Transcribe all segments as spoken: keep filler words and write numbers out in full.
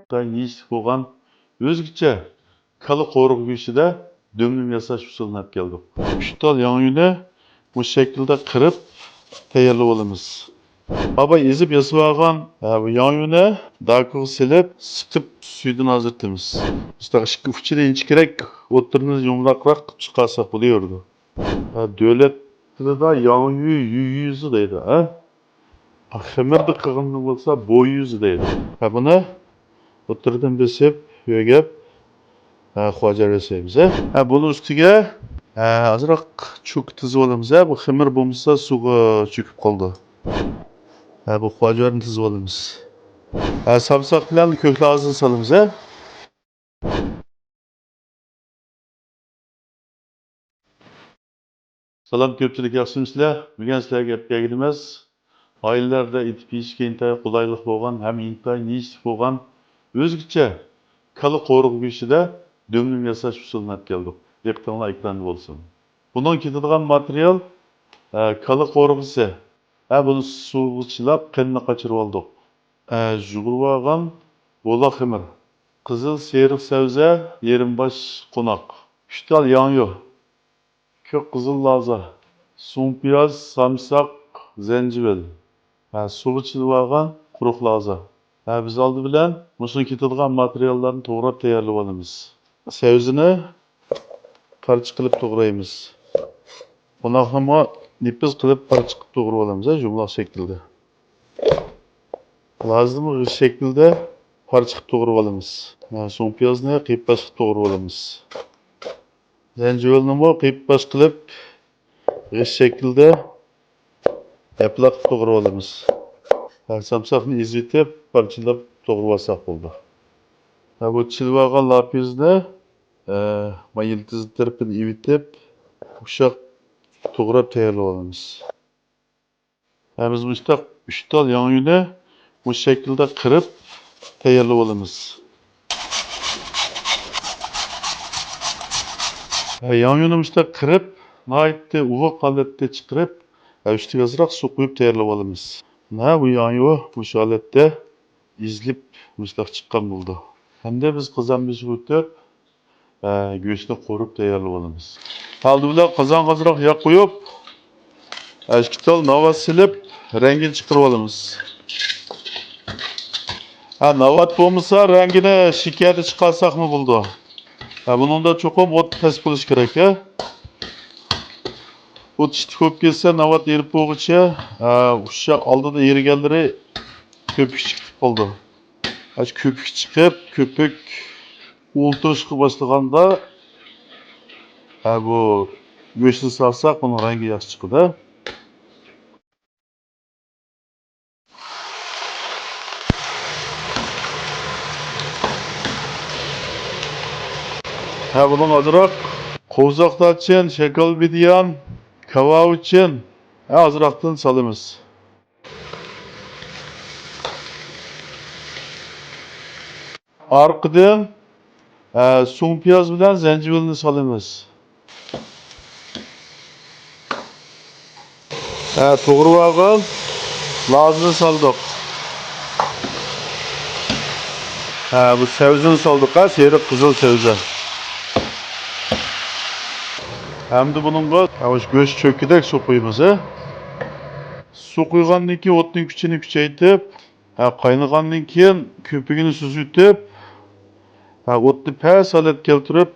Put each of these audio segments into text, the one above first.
ئىنتايىن يېيىشلىك بولغان ئۆزگىچە كالا قورۇق گۆشىدە دۈملۈم ياساش ئۇسۇلىنى ئەپ كەلدۇق. ئۈچ تال ياڭيۇنى مۇشۇ شەكىلدە قىرىپ تەييارلىۋالىمىز. ئاباي ئېزىپ ياسىۋالغان، ھە، بۇ ياڭيۇنى داكىغا سېلىپ، سىقىپ سۈيىدىن ئاجرىتىمىز. مۇشۇنداق ئىككى ئۇچىنى ئىنچىكىرەك، ئوتتۇرىنى يۇمىلاقراق قىلىپ چىقارساق بولۇۋېرىدۇ. ھە، دۆلەت تىلىدا ياڭيۈ، يۈ يۈزى دەيدۇ، ھە؟ خېمىردا قىلغىنى بولسا بو يۈزى دەيدۇ. ھە، بۇنى ئوتتۇرىدىن بېسىپ، يۆگەپ، ھە، خۇاجار ياسايمىز، ھە. ھە، بۇنىڭ ئۈستىگە، ھە، ئازراق چوكا تىزىۋالىمىز، ھە. بۇ خېمىر بولمىسا سۇغا چۆكۈپ قالىدۇ. ھە، بۇ خۇاجارنى تىزىۋالىمىز. ھە، سامساق بىلەن كۆك لازىنى سالىمىز، ھە. سالام كۆپچىلىك، ياخشىمۇسىلەر؟ بۈگۈن سىلەرگە ئەپ بەرگىنىمىز ئائىلىلەردە ئېتىپ يېيىشكە ئىنتايىن قولايلىق بولغان ھەم ئىنتايىن يېيىشلىك بولغان ئۆزگىچە كالا قورۇغا گۆشىدە دۈملۈم ياساش ئۇسۇلىنى ئەپ كەلدۇق. دىققىتىڭلار ئېكراندا بولسۇن. بۇنىڭ كېتىدىغان ماتېرىيال، ئە، كالا قورۇغىسى. ھە، بۇنى سۇغا چىلاپ، قېنىنى قاچۇرۇۋالدۇق. ئە، يۇغۇرۇۋالغان بولاق خېمىر، قىزىل سېرىق سەۋزە، يېرىم باش قوناق، ئۈچ تال ياڭيۇ، كۆك قىزىل لازا، سۇڭپىياز، سامساق، زەنجىۋىل، ھە، سۇغا چىلىۋالغان قۇرۇق لازا. ھە، بىز ئالدى بىلەن مۇشۇنىڭ كېتىدىغان ماتېرىياللارنى توغراپ تەييارلىۋالىمىز. سەۋزىنى پارچە قىلىپ توغرايمىز. قوناقنىمۇ نېپىز قىلىپ پارچە قىلىپ توغرىۋالىمىز، ھە، يۇمىلاق شەكىلدە. لازىنىمۇ غىش شەكىلدە پارچە قىلىپ توغرىۋالىمىز. ھە، سۇڭپىيازنى قىيپاش قىلىپ توغرىۋالىمىز. زەنجىۋىلنىمۇ قىيپاش قىلىپ، غىش شەكىلدە ئەپلەك قىلىپ توغرىۋالىمىز. ھە، سامساقنى ئېزىۋېتىپ، پارچىلاپ توغرىۋالساق بولىدۇ. ھە، بۇ چىلىۋالغان لاپىزنى، ھە، ما يىلتىز تەرىپىنى ئېۋىتىپ، ئۇششاق توغراپ تەييارلىۋالىمىز. ھە، بىز مۇشۇنداق ئۈچ تال ياڭيۇنى مۇشۇ شەكىلدە قىرىپ تەييارلىۋالىمىز. ھە، ياڭيۇنى مۇشۇنداق قىرىپ، ناھايىتى ئوۋۇق ھالەتتە چىقىرىپ، ھە، ئۈستىگە ئازراق سۇ قۇيۇپ تەييارلىۋالىمىز. ھە، بۇ ياڭيۇ مۇشۇ ھالەتتە ئېزىلىپ مۇشۇنداق چىققان بولىدۇ. ھەمدە بىز قازان بېشىغا ئۆتۈپ، ھە، گۆشنى قورۇپ تەييارلىۋالىمىز. ئالدى بىلەن قازانغا ئازراق ياغ قۇيۇپ، ھە، ئىككى تال ناۋات سېلىپ، رەڭگىنى چىقىرىۋالىمىز. ھە، ناۋات بولمىسا، رەڭگىنى شېكەردە چىقارساقمۇ بولىدۇ. ھە، بۇنىڭدا چوقۇم ئوت پەس بولۇشى كېرەك، ھە. ئوت ئىشتىك بولۇپ كەتسە، ناۋات ئېرىپ بولغۇچە، ھە، ئۇششاق ئالدىدا ئېرىگەنلىرى كۆپۈك چىقىپ قالىدۇ. ئاشۇ كۆپۈك چىقىپ، كۆپۈك ئولتۇرۇشقا باشلىغاندا، ھە، بۇ گۆشنى سالساق، بۇنىڭ رەڭگى ياخشى چىقىدۇ. ھە، بۇنىڭ ئازراق قورساقلار ئۈچۈن شاكال بېدىيان، كاۋاۋ ئۈچۈن، ھە، ئازراقتىن سالىمىز. ئارقىدىن، ئە، سۇڭپىياز بىلەن زەنجىۋىلنى سالىمىز. ئە، توغرىۋالغان لازىنى سالدۇق. ئە، بۇ سەۋزىنى سالدۇق، ئە، سېرىق قىزىل سەۋزە. ھەمدە بۇنىڭغا، ئە، مۇشۇ گۆش چۆككۈدەك سۇ قۇيىمىز، ئە. سۇ قۇيغاندىن كېيىن ئوتنىڭ كۈچىنى كۈچەيتىپ، ھە، قاينىغاندىن كېيىن كۆپۈكىنى سۈزۈۋېتىپ، ھە، ئوتنى پەس ھالەتكە كەلتۈرۈپ،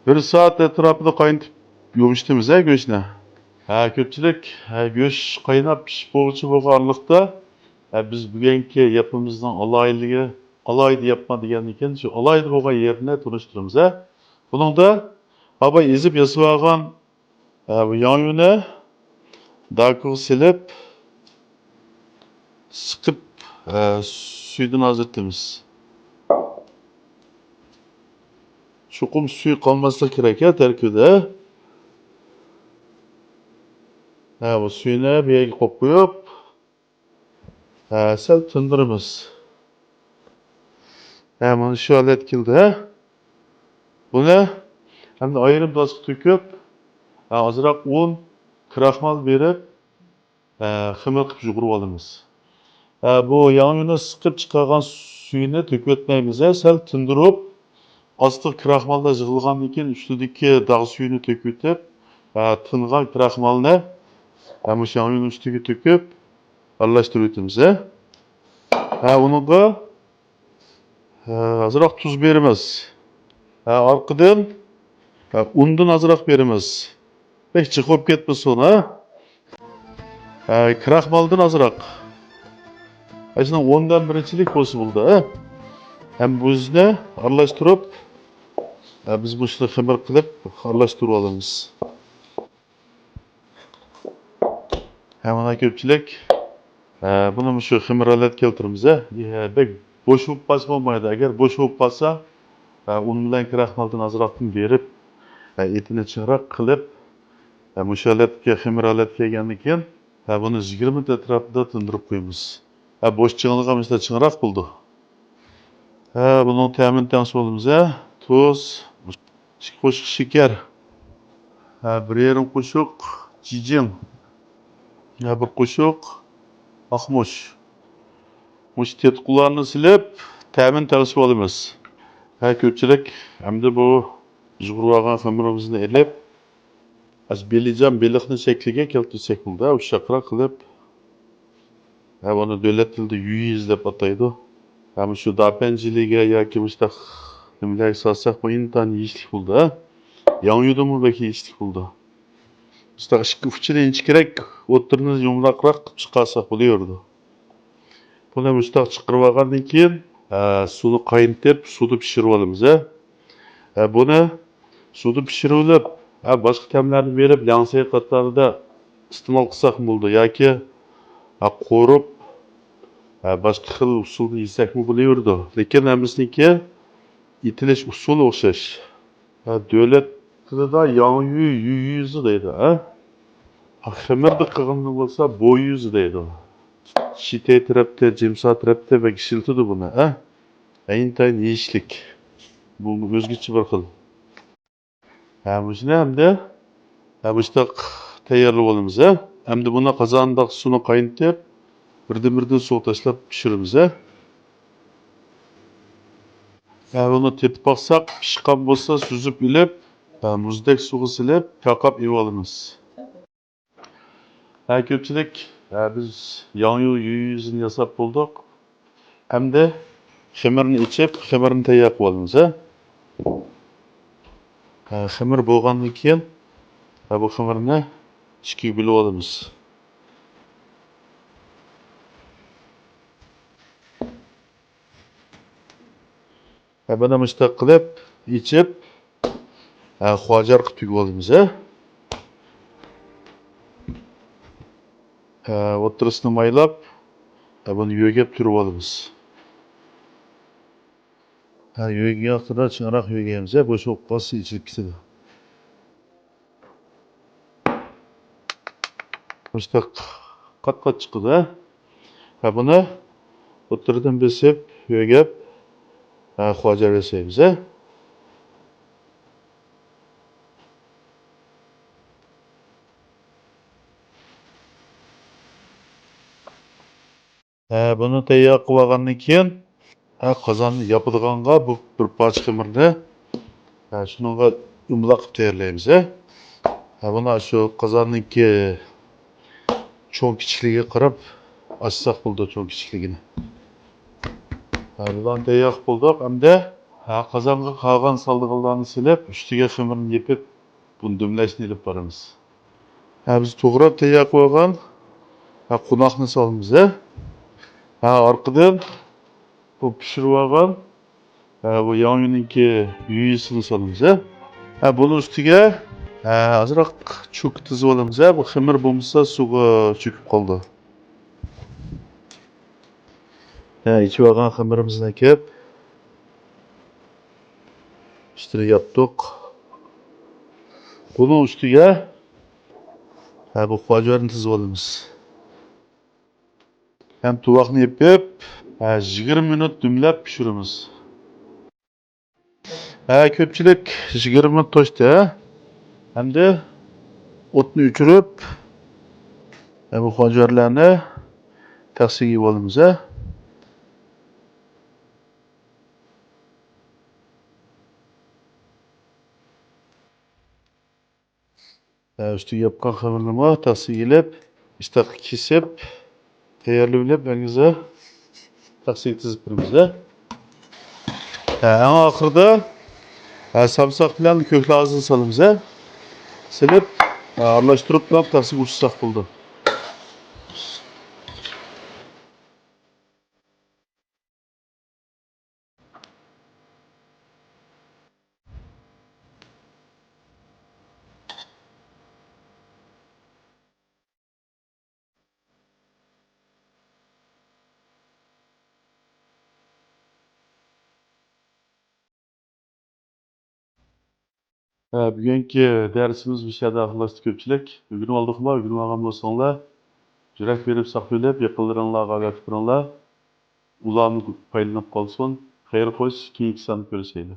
بىر سائەت ئەتراپىدا قاينىتىپ يۇمشىتىمىز، ھە، گۆشنى. ھە، كۆپچىلىك، ھە، گۆش قايناپ پىشىپ بولغۇچە بولغان ئارىلىقتا، ھە، بىز بۈگۈنكى ياپمىمىزنىڭ ئالاھىدىلىكى، ئالاھىدە ياپما دېگەندىن كېيىن شۇ ئالاھىدە بولغان يېرىنى تونۇشتۇرىمىز، ھە. بۇنىڭدا ئاباي ئېزىپ ياسىۋالغان ھە، بۇ ياڭيۇنى داكىغا سېلىپ، سىقىپ، ھە، سۈيىدىن ئاجرىتىمىز. چوقۇم سۈيى قالماسلىقى كېرەك، ھە، تەركىبىدە. ھە، بۇ سۈيىنى بۇ يەرگە قويۇپ قويۇپ، ھە، سەل تىندۇرىمىز. ھە، مانا شۇ ھالەتكە كېلدى، ھە. بۇنى ئەمدى ئايرىم تاسقا تۆكۈپ، ھە، ئازراق ئۇن، كراخمال بېرىپ، ھە، خېمىر قىلىپ يۇغۇرۇۋالىمىز. ھە، بۇ ياڭيۇنى سىقىپ چىقارغان سۈيىنى تۆكۈۋەتمەيمىز. ھە، سەل تىندۇرۇپ، ئاستىغا كراخماللار يىغىلغاندىن كېيىن ئۈستىدىكى داغ سۈيىنى تۆكۈۋېتىپ، ھە، تىنغان كراخمالنى، ھە، مۇشۇ ياڭيۇنىڭ ئۈستىگە تۆكۈپ، ئارىلاشتۇرۇۋېتىمىز. ھە، ھە، ئۇنىڭغا ھە، ئازراق تۇز بېرىمىز. ھە، ئارقىدىن، ھە، ئۇندىن ئازراق بېرىمىز. بەك جىق بولۇپ كەتمىسۇن، ھە. ھە، كراخمالدىن ئازراق. ئاشۇنىڭ ئوندىن بىرىنچىلىك بولسا بولدى، ھە. ھەم بۇزنى ئارىلاشتۇرۇپ، ھە، بىز مۇشۇنى خېمىر قىلىپ ئارىلاشتۇرۇۋالىمىز. ھە، مانا كۆپچىلىك، ھە، بۇنى مۇشۇ خېمىر ھالەتكە كەلتۈرىمىز، ھە. ھە، بەك بوش بولۇپ قالسا بولمايدۇ. ئەگەر بوش بولۇپ قالسا، ھە، ئۇن بىلەن كراخمالدىن ئازراقتىن بېرىپ، ھە، ئېتىنى چىڭراق قىلىپ، ھە، مۇشۇ ھالەتكە، خېمىر ھالەتكە كەلگەندىن كېيىن، ھە، بۇنى يىگىرمە مىنۇت ئەتراپىدا تىندۇرۇپ قويىمىز. ھە، بوش چىڭىغان مىسلى چىڭراق بولىدۇ. ھە، بۇنىڭ تەمىنى تەڭشىۋالىمىز، ھە. تۇز، ئىككى قوشۇق شېكەر، ھە، بىر يېرىم قوشۇق جىجىڭ، ھە، بىر قوشۇق ئاقمۇچ. مۇشۇ تېتىقلارنى سېلىپ، تەمىنى تەڭشىۋالىمىز. ھە، كۆپچىلىك، ئەمدى بۇ يۇغۇرۇۋالغان خېمىرىمىزنى ئېلىپ، ئاشۇ بېلىجان بېلىقنى شەكلىگە كەلتۈرسەك بولدى، ھە، ئۇششاقراق قىلىپ. ھە، بۇنى دۆلەت تىلىدا يۈيۈز دەپ ئاتايدۇ. ھە، مۇشۇ داپەنجىلىگە ياكى مۇشۇنداق نېمىلەرگە سالساق، بۇ ئىنتايىن يېيىشلىك بولىدۇ، ھە. ياڭيۇدىنمۇ بەك يېيىشلىك بولىدۇ. مۇشۇنداق ئىككى ئۇچىنى ئىنچىكىرەك، ئوتتۇرىنى يۇمىلاقراق قىلىپ چىقارساق بولۇۋېرىدۇ. بۇنى مۇشۇنداق چىقىرىۋالغاندىن كېيىن، ھە، سۇنى قاينىتىپ، سۇدا پىشۇرۇۋالىمىز، ھە. ھە، بۇنى سۇدا پىشۇرۇۋېلىپ، ھە، باشقا تەملەرنى بېرىپ، لياڭسەي قاتارىدا ئىستېمال قىلساقمۇ بولىدۇ ياكى، ھە، قورۇپ، ھە، باشقا خىل ئۇسۇلدا يېسەكمۇ بولۇۋېرىدۇ. لېكىن ھەممىسىنىڭكى ئېتىلىش ئۇسۇلى ئوخشاش. ھە، دۆلەت تىلىدا ياڭيۈ يۈيۈزى دەيدۇ، ھە. خېمىردا قىلغىنى بولسا بويۈزى دەيدۇ. شىتەي تەرەپتە، جىمسا تەرەپتە بەك ئىشلىتىدۇ بۇنى، ھە. ئىنتايىن يېيىشلىك. بۇ ئۆزگىچە بىر خىل. ھە، مۇشۇنى ئەمدى، ھە، مۇشۇنداق تەييارلىۋالىمىز، ھە. ئەمدى بۇنى قازاندا سۇنى قاينىتىپ، بىردىن-بىردىن سۇغا تاشلاپ پىشۇرىمىز، ھە. ھە، بۇنى تېتىپ باقساق، پىشقان بولسا سۈزۈپ ئېلىپ، ھە، مۇزدەك سۇغا سېلىپ، چايقاپ ئېلىۋالىمىز. ھە، كۆپچىلىك، ھە، بىز ياڭيۇ يۈيۈزىنى ياساپ بولدۇق. ئەمدى خېمىرنى ئېچىپ، خېمىرنى تەييار قىلىۋالىمىز، ھە. ھە، خېمىر بولغاندىن كېيىن، ھە، بۇ خېمىرنى ئىككىگە بۆلۈۋالىمىز. ھە، مانا مۇشۇنداق قىلىپ ئېچىپ، ھە، خۇاجار قىلىپ تۈگۈپ ئالىمىز، ھە. ھە، ئوتتۇرىسىنى مايلاپ، ھە، بۇنى يۆگەپ تۈرۈپ ئالىمىز. ھە، يۆگىگەن ۋاقتىدا چىڭراق يۆگەيمىز، ھە، بوش بولۇپ قالسا ئېچىلىپ كېتىدۇ. مۇشۇنداق قات-قات چىقىدۇ، ھە. ھە، بۇنى ئوتتۇرىدىن بېسىپ، يۆگەپ، ھە، خۇاجار ياسايمىز، ھە. ھە، بۇنى تەييار قىلىۋالغاندىن كېيىن، ھە، قازاننى ياپىدىغانغا بۇ بىر پارچە خېمىرنى، ھە، شۇنىڭغا يۇمىلاق قىلىپ تەييارلايمىز، ھە. ھە، بۇنى شۇ قازاننىڭكى چوڭ كىچىكلىكىگە قاراپ ئاچساق بولىدۇ، چوڭ كىچىكلىكىنى. ھە، بۇلارنى تەييار قىلىپ بولدۇق. ئەمدى، ھە، قازانغا قالغان سالىدىغانلارنى سېلىپ، ئۈستىگە خېمىرنى يېپىپ، بۇنى دۈملەشنى ئېلىپ بارىمىز. ھە، بىز توغراپ تەييار قىلىۋالغان، ھە، قوناقنى سالىمىز، ھە. ھە، ئارقىدىن بۇ پىشۇرۇۋالغان، ھە، بۇ ياڭيۇنىڭكى يۈيۈسىنى سالىمىز، ھە. ھە، بۇنىڭ ئۈستىگە، ھە، ئازراق چوكا تىزىۋالىمىز، ھە. بۇ خېمىر بولمىسا سۇغا چۆكۈپ قالىدۇ. ھە، ئېچىۋالغان خېمىرىمىزنى ئەكەپ، ئۈستىنى ياپتۇق. بۇنىڭ ئۈستىگە، ھە، بۇ خۇاجارنى تىزىۋالىمىز. ھەم تۇۋاقنى يېپىپ، ھە، يىگىرمە مىنۇت دۈملەپ پىشۇرىمىز. ھە، كۆپچىلىك يىگىرمە مىنۇت توشتى، ھە. ئەمدى ئوتنى ئۆچۈرۈپ، ھە، بۇ خۇاجارلارنى تەخسىگە يۇيۇۋالىمىز، ھە. ھە، ئۈستىگە ياپقان خېمىرنىمۇ تەخسىگە ئېلىپ، ئىشتاققا كېسىپ، تەييارلىۋېلىپ، ئەنگىزە تەخسىگە تىزىپ بېرىمىز، ھە. ھە، ئەڭ ئاخىرىدا، ھە، سامساق بىلەن كۆكتات ئازىنى سالىمىز، ھە. سېلىپ، ھە، ئارىلاشتۇرۇپ تەخسىگە ئۇرساق بولىدۇ. ھە، بۈگۈنكى دەرسىمىز مۇشۇ يەردە ئاخىرلاشتى كۆپچىلىك. ئۆگىنىۋالدۇقما؟ ئۆگىنىۋالغان بولساڭلار، يۈرەك بېرىپ ساقلىۋېلىپ، يېقىنلىرىڭلارغا ئاگاھ بېرىڭلار. ئۇلارمۇ پايدىلىنىپ قالسۇن. خەير خوش، كېيىنكى ساندا كۆرۈشەيلى.